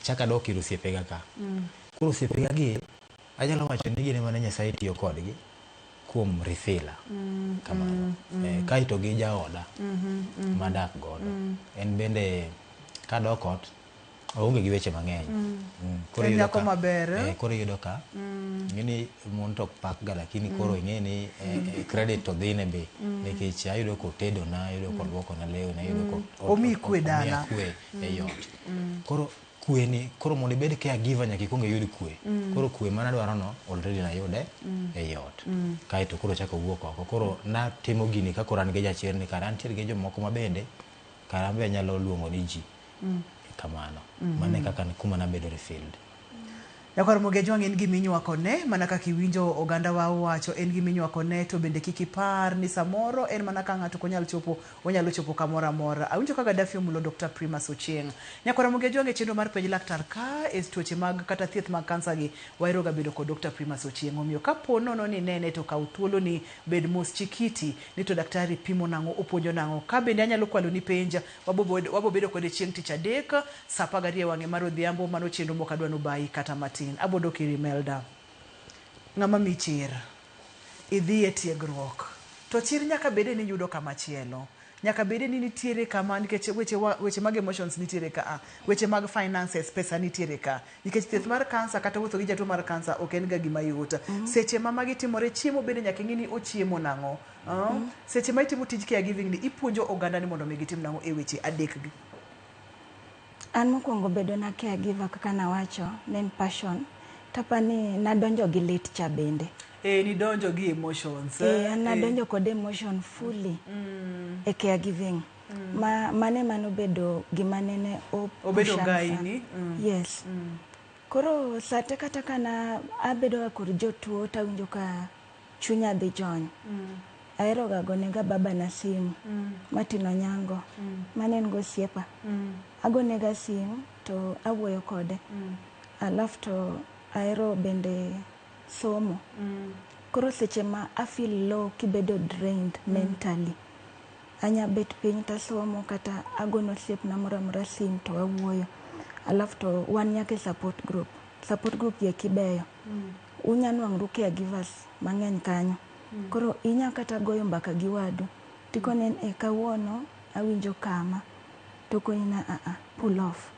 Chak adok ir osiepega ka. Koro osiepega gi anyalo wacho ni gin ema ne Nyasaye tiyo kodgi kuom refila. Kamano. Eh, kaeto gi jaoda madak godo. En bende kadok ot oonge gi weche mang'eny. Koro En iyudo nyako ka- maber, eh? Eh, koro iyudo ka ing'e ni mon to ok pak ga lakini koro ing'e ni credit to dhine be nikech ayudo kotedona, ayudo koluokona lewni, ayudo ko Omiyi kwe omiya dala. kwe ei ot. Koro kwe ni koro mondo ibed caregiver nyaka ikuong iyud kwe. Koro kwe mana dwaro no already nayude ei ot. Kaeto koro chako wuok oko. Koro natimo gini ka koro an gi jachir ni kara antiere gi jomoko ma bende kara an be anyalo luongo ni ji. Kamano. Mano e kaka kuma nabedo refilled. Nyakwar Ramogi Ajwang' en gima inywako ne mana kaka iwinjo oganda wa owacho en gima inywako ne to bende kik ipar ni samoro en mana ka ng'ato ok onyal chopo onyalo chopo kamoro amora. Awinjo ka Gaddafi omulo Dr. Primus Ochieng'. Nyakwar Ramogi Ajwang' e chenro mar penj laktar ka e tuoche mag kata thieth mag kansa gi wahero ga bedo kod Dr. Primus Ochieng'. Omiyo kapo nono ni nene to kaw thuoloni bed mos chikiti ni to daktari pimo nang'o opuonjo nang'o. Ka bende anyalo kwalo ni penj wabo bedo kode chieng' tich adek saa 12 wang'e mar odhiambo mano chenro mok adwa nobayi kata matin. Abo dok ir Imelda. Ng'ama mi chir. Idhi e tiegruok. To chir nyaka bede ni yudo kama chielo. Nyaka bede ni nitiere kama nikech weche, weche mag emotions nitiere ka a. Weche mag finances pesa nitiere ka. Nikech thieth mar kansa kata wuotho gi jatuo mar kansa ok en ga gima yot. Seche ma magi timore chiemo bende nyaka ing'i ni ochiemo nang'o. Seche ma itimo tij caregiving ni ipuonjo oganda ni mondo mi gitim nang'o e weche adek gi. An mokwongo bedo na caregiver kaka nawacho ne en passion. Tapani nadonjo gi lit cha bende. E, nidonjo gi emotions. Eh, an nadonjo kod emotion fully e caregiving. Ma mane manobedo gima nene o Obedo pusha gaini. sana. Yes. Koro sate kata kana abedo ga kod jotuo tawinjo ka chunya dhi jony. Ahero ga gonega baba na simu. Martin Onyango. Mane en gosiepa. Agonega simu to awuoyo kode. Alafu to ahero bende somo. Koro seche ma a feel low kibedo drained mentally. Anya bet piny tasomo kata agono osiepna moro amora sim to wawuoyo. Alafu to wan nyaka e support group. Support group gi eki beyo. Unya nwang'ru caregivers mang'eny kanyo. Koro inya kata goyo mbaka gi wadu. Tikone ni e kawuono awinjo kama. To okoni na a pull off.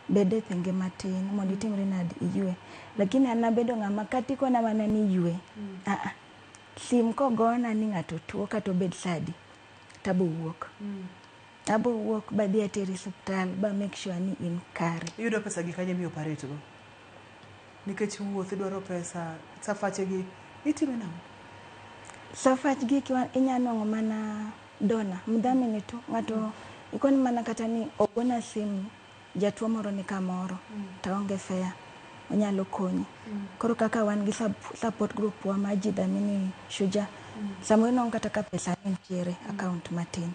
Bed e thenge matin mondo itimri nade iywe. Lakini an nabedo ng'ama katikona mana ni ywe. A sim kogona ni ng'ato tuo kata obed sa adi, tabo wuok. Abo wuok badhi ateri osiptal ba make sure ni in kare. Iyudo pesa gi kanye mi operate go? Nikech wuoth dwaro pesa, safache gi itime nang'o? Safach gi inya nwang'o mana dona, mdhamini tu. Ng'ato ikoni mana kata ni ogona simu jatuo moro ni kamoro to oonge fare onyalo konyi. Koro kaka wan gi support group wa ma ji dhamini Shujaa. Samoro inwang'o kata ka pesa nitiere account matin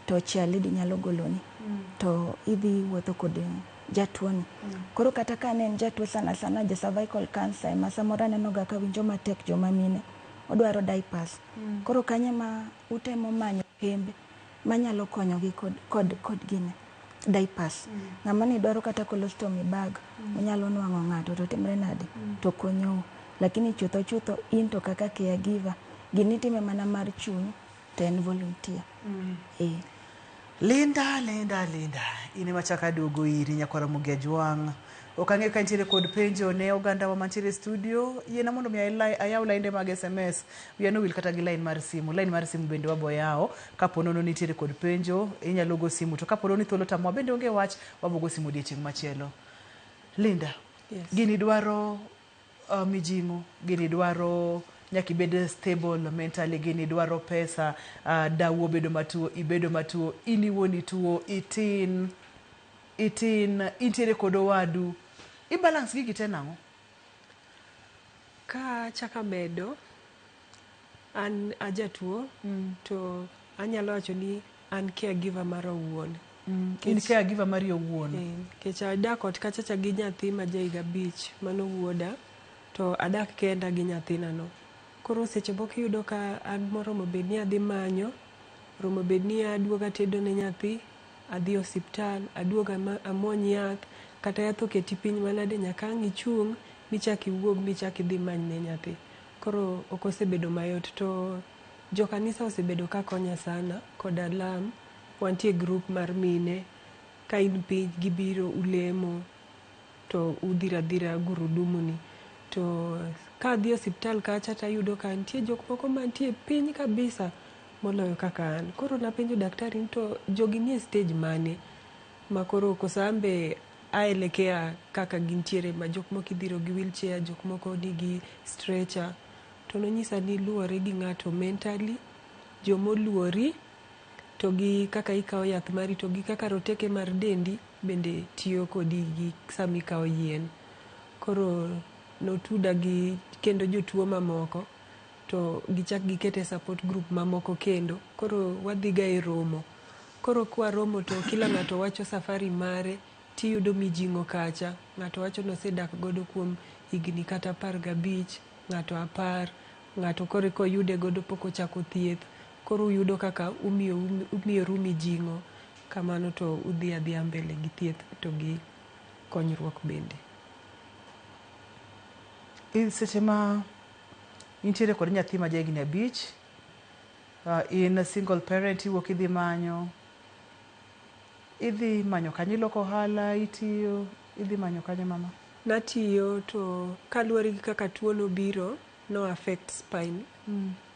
to chairlady nyalo goloni to idhi wuotho kod jatuo ni. Koro kata ka ne en jatuo sana sana ja cervical cancer ema samoro aneno ga ka winjo matek joma mine odwaro diapers. Koro kanyo ema utemo manyo kembe manyalo konyogi kod gine diapers. Ng'ama ni dwaro kata colostomy bag onyalo nwang'o ng'ato to timre nade to konyou. Lakini chutho chutho in to kaka caregiver gini itime mana mar chuny to en volunteer. Linda, Linda, Linda, in ema chako aduogo iri nyakwar Ramogi Ajwang'. Ok ang'eyo ka nitiere kod penjo ne oganda wa mantiere e studio. Yiena mondo mi ayaw lainde mag SMS. Wiya nowil kata gi line mar simu. Line mar simu bende wabo yawo. Kapo nono nitiere kod penjo, inyalo go simu. To kapo nono ni thuolo tamowa bende onge wach, wabo go simu odiechieng' machielo. Linda, Yes. gini dwaro mijing'o, gini dwaro nyaka ibed stable mentally, gini dwaro pesa, dawu obedo matuo, ibedo matuo, in iwuon ituo, itin, intiere kod owadu. I balance gigi te nang'o? Ka achako amedo, an ajatuo to anyalo wacho ni an caregiver mara owuon. In caregiver mari owuon. Nikech adak ot kacha cha gi nyathi ma ja higa 5, mano wuoda, to adak kenda gi nyathinano. Koro seche moko iyudo ka an moromo bed ni adhi manyo, oromo bed ni aduogo atedo ne nyathi, adhi osiptal, aduogo amuony yath, kata yath oketi piny manade nyaka ang' ichung' michak iwuog michak idhi many ne nyathi. Koro ok osebedo mayot to jokanisa osebedo ka konya sana koda lam. Wantie group mar mine, ka in piny gibiro ulemo to udhiro adhira gurudumu ni. To ka adhi osiptal kacha tayudo ka nitie jok moko mantie piny kabisa moloyo kaka an. Koro napenjo daktari ni to jogi nie stage mane ma koro koso an be aelekea kaka gintiere ma jok moko idhiro gi wheelchair, jok moko nigi stretcher. To nonyisa ni luwore gi ng'ato mentally, jomoluori to gi kaka ikawo yath mari to gi kaka roteke mar dendi bende tiyo kodi gi sama ikawo yien. Koro notuda gi kendo jotuo mamoko to gichak gikete support group mamoko kendo. Koro wadhiga e romo. Koro kwaromo to kila ng'ato wacho safari mare tiyudo mijing'o kacha. Ng'ato wacho nosedak godo kuom higni kata 15, ng'ato 10, ng'ato koro eka oyude godo pok ochako thieth. Koro uyudo kaka umiyoru mijing'o kamano to udhi adhiya mbele gi thieth to gi konyruok bende. In seche ma intiere kod nyathi ma jahigni 5, in single parent, iwuok idhi manyo kanye, iloko ohala, itiyo, idhi manyo kanye mama? Natiyo to kaluwore gi kaka tuo nobiro, no affect spine.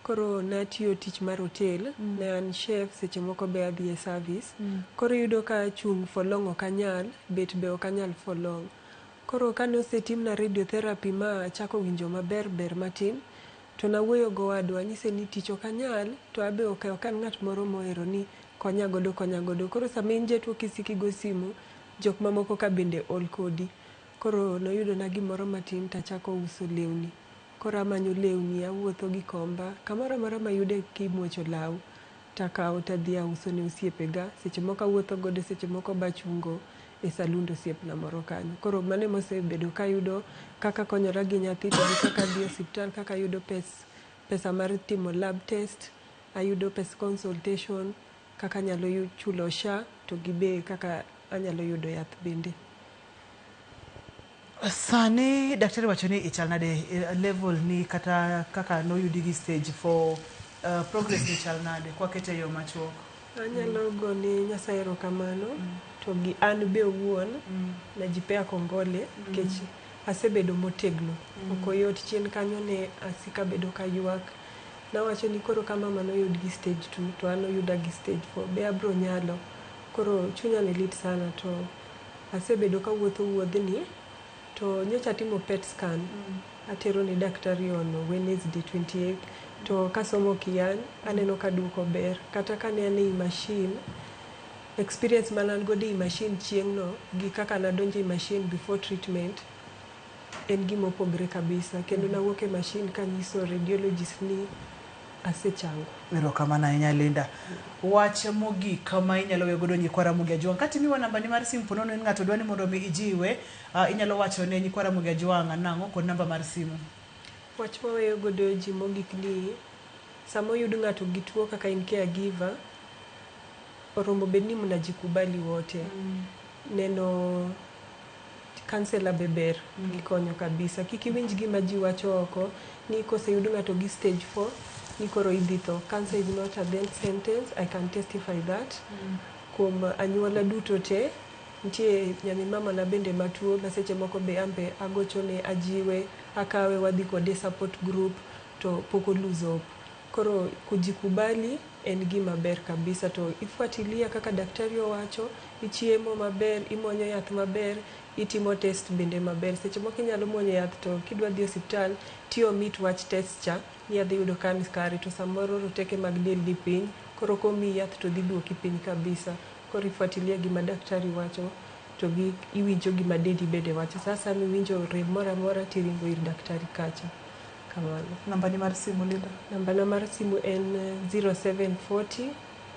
Koro natiyo tich mar hotel, ne an chef, seche moko be adhi e service. Koro iyudo ka chung' for long ok anyal, bet be ok anyal for long. Koro kane osetimna radiotherapy ma achako winjo maber ber matin, to nawuoyo gowadwa anyise ni tich ok anyal, to abe ok an ng'at moro mohero ni konya godo konya godo. Koro sama in jatuo kisiko igo simu, jok mamoko ka bende ol kodi. Koro noyudona gimoro matin tachako uso lewni. Koro amanyo lewni, awuotho gi komba, kamoro amora mayude kimuocho law, takawo tadhi auso ne osiepega. Seche moko awuotho godo, seche moko be achungo e salund osiepna moro kanyo. Koro mano emosebedo kayudo kaka konyora gi nyathi to gi kaka adhi osiptal, kaka ayudo pesa mar timo lab test, ayudo pes consultation, kaka anyalo chulo SHA to gi be kaka anyalo yudo yath bende. Sani daktari wacho ni ichal nade level ni kata kaka noyudi gi stage 4, progress ni chal nade kwakete e yo machuok? Anyalo gone Nyasaye erokamano to gi an be owuon najipea kongole nikech asebedo motegno. Ok oyot chien kanyo ne asika bedo kaywak. Nawacho ni koro ka mama noyud gi stage 2 to an oyuda gi stage 4 be abro nyalo. Koro chunya ne lit sana to asebedo kawuotho wuodhni to nyocha atimo PET scan. Atero ne daktari on Wednesday 28 to kasomo kian aneno ka duoko ber. Kata kane an ei machine, experience mane an godo ei machine chieng'no gi kaka nadonjo ei machine before treatment en gima opogre kabisa. Kendo nawuok e machine kanyiso radiologist ni asechango. Erokamano ahinya Linda. Wach mogik ma inyalo weyo godo nyikwa Ramogi Ajwang'. Kata imiwa namba ni mar simu po nono ni ng'ato dwa ni mondo mi ijiwe, inyalo wacho ne nyikwa Ramogi Ajwang' nang'o kod namba mar simu. Wach maweyo godo ji mogik ni sama oyud ng'ato gi tuo kaka in caregiver, oromo bed ni mnajikubali wote. Neno kansela be ber, gikonyo kabisa. Kik iwinj gima ji wacho oko ni koseyud ng'ato gi stage 4 ni koro idhi tho. Cancer is not a death sentence, I can testify that. Kuom anyuola duto te, nitie nyamin mama na bende matuo ma seche moko be ambe agochone, ajiwe, akawe wadhi kode support group to pok o lose hope. Koro kujikubali en gima ber kabisa to ifuatilia kaka daktari owacho, ichiemo maber, imuonyo yath maber, itimo test bende maber. Seche moko inyalo muonyo yath to kidwa dhi osiptal ti omit wach test cha ni adhi yudo ka ni kare to samoro roteke mag del ni piny, koro komiyi yath to dhi duoki piny kabisa. Koro ifuatilia gima daktari wacho to gi iwinjo gima dendi bende wacho. Sasa miwinjo rem moro amora tiringo ir daktari kacha. Kamano. Nambani mar simu Linda? Nambana mar simu en 0740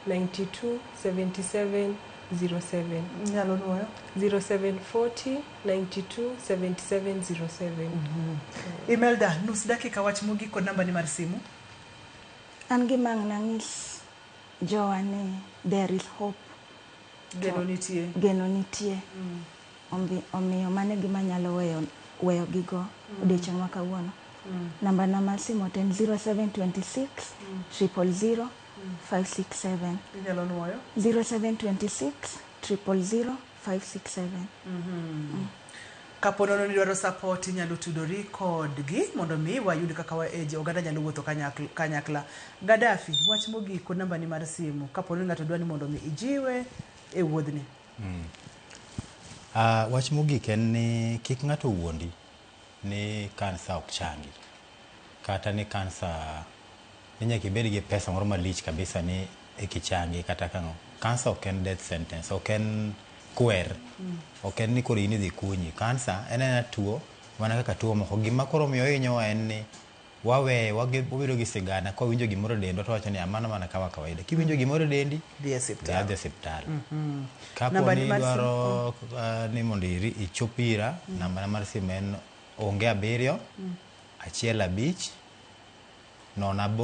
92 77 07. Inyalo nuoyo? 0740 92 77 07. Imelda, nus dakika wach mogik kod nambani mar simu. An gima ang' nang'is jowa ni there is hope. Geno nitie. Geno nitie. Omiyo mano e gima anyalo weyo gigo odiochieng' ma kawuono. Namba na mar simu to en 0726 000 567. Inyalo nuoyo? 0726 000 567. Kapo nono ni idwaro support inyalo tudori kodgi mondo mi wayud kaka oganda nyalo wuotho kanyakla. Gaddafi, wach mogik kod nambani mar simu kapo ni ng'ato dwa ni mondo mi ijiwe e wuodhni. Wach mogik en ni kik ng'ato wuondi ni kansa ok changi kata ni kansa ni nyaka ibed gi pesa moro malich kabisa ni ekichangi kata kang'o. Kansa ok en death sentence, ok en kwer, ok en ni koro in idhi kunyi. Kansa en aena tuo mana kaka tuo moko. Gima koro miyo ohinyowa en ni waweye, wabedo gi sigana kwawinjo gimoro e dendwa to wawacho ni mano mana kama kawaida. Kiwinjo gimoro e dendi, dhi e osiptal. Dhi e osiptal. Kapo ni idwaro ni mondo ichop ira, nambana mar simu en 0 7 1 5 0 8 9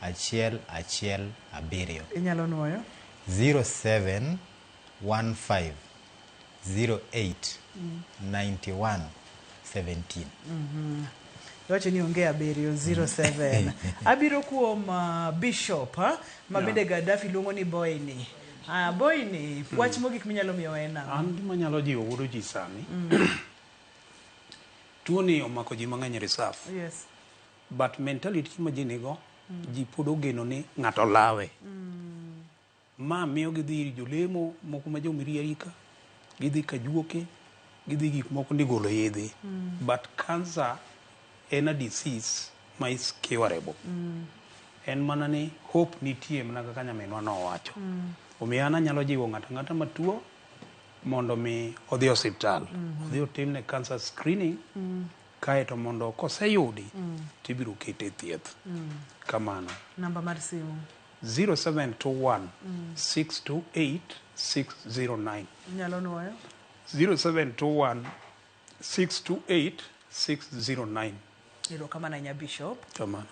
1 1 7. Inyalo nuoyo? 07 15 08 91 17. Iwacho ni onge 7 07. Abiro kuom Bishop ma bende Gaddafi luongo ni Boyni. Boyni, wach mogik minyalo miyo en ang'o? An gima anyalo jiwo godo ji sani. Tuo ni omako ji mang'eny e reserve. Yes. But mentality ma ji nigo, ji pod ogeno ni ng'ato lawe. Ma miyo gidhi ir jolemo moko ma jomiriarika, gidhi kajuoke, gidhi gik moko ni golo yedhe. But cancer en a disease ma is curable. En mana ni hope nitie mana kaka nyaminwa nowacho. Omiyo an anyalo jiwo ng'ato ang'ata matuo mondo mi odhi e osiptal. Odhi otimne cancer screening, kaeto mondo koseyudi tibiro kete e thieth. Kamano. Namba mar simu? 0721 628 609. Inyalo nuoyo? 0721 628 609. Erokamano ahinya Bishop. Kamano.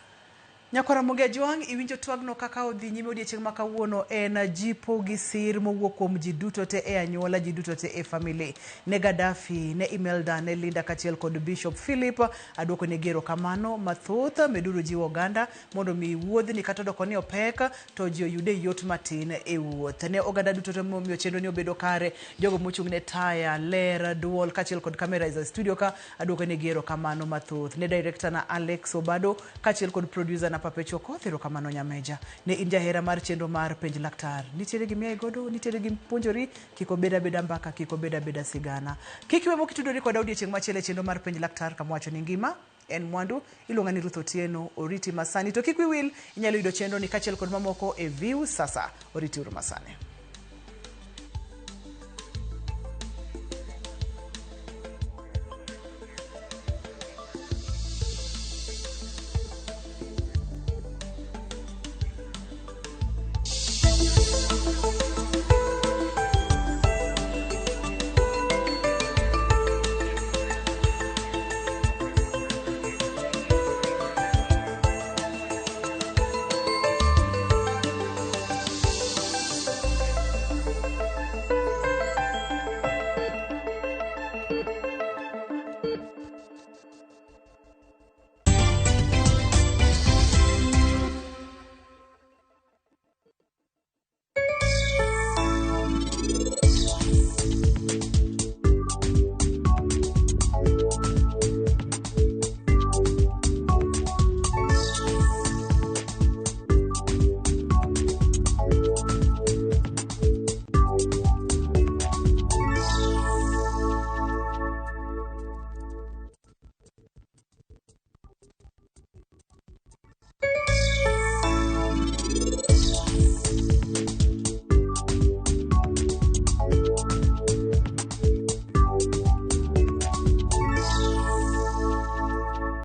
Nyakwara Ramogi Ajwang', iwinjo twagno kaka odhi nyime odiechieng' ma kawuono en jipo gi sir mowuok kuom ji duto te e anyuola, ji duto te e family. Ne Gaddafi, ne Imelda, ne Linda kaachiel kod Bishop Philip, aduoko negi erokamano mathoth. Meduru jiwo oganda mondo mi wuodhni kata odoko ni opek to ji oyude yot matin e wuoth. Ne oganda duto te momiyo chenro ni obedo kare, jogo mochung' ne taya, ler, duol kaachiel kod kamera e studio ka, aduoko negi erokamano mathoth. Ne director na Alex Obado kaachiel kod producer na Papecho Okoth, erokamano nyameja. Ne in jahera mar chenro mar Penj Laktar. Nitiere gima godo, nitiere gima puonjori, kik obed abeda mbaka, kik obed abeda sigana. Kik iwe mok itudori koda odiechieng' machielo e chenro mar Penj Laktar kama wacho ni ngima en mwandu. Iluonga ni Ruth Otieno, oriti masani. To kik wiwi wil, inyalo yudo chenro ni kaachiel kod mamoko e View Sasa. Oriti uru masani.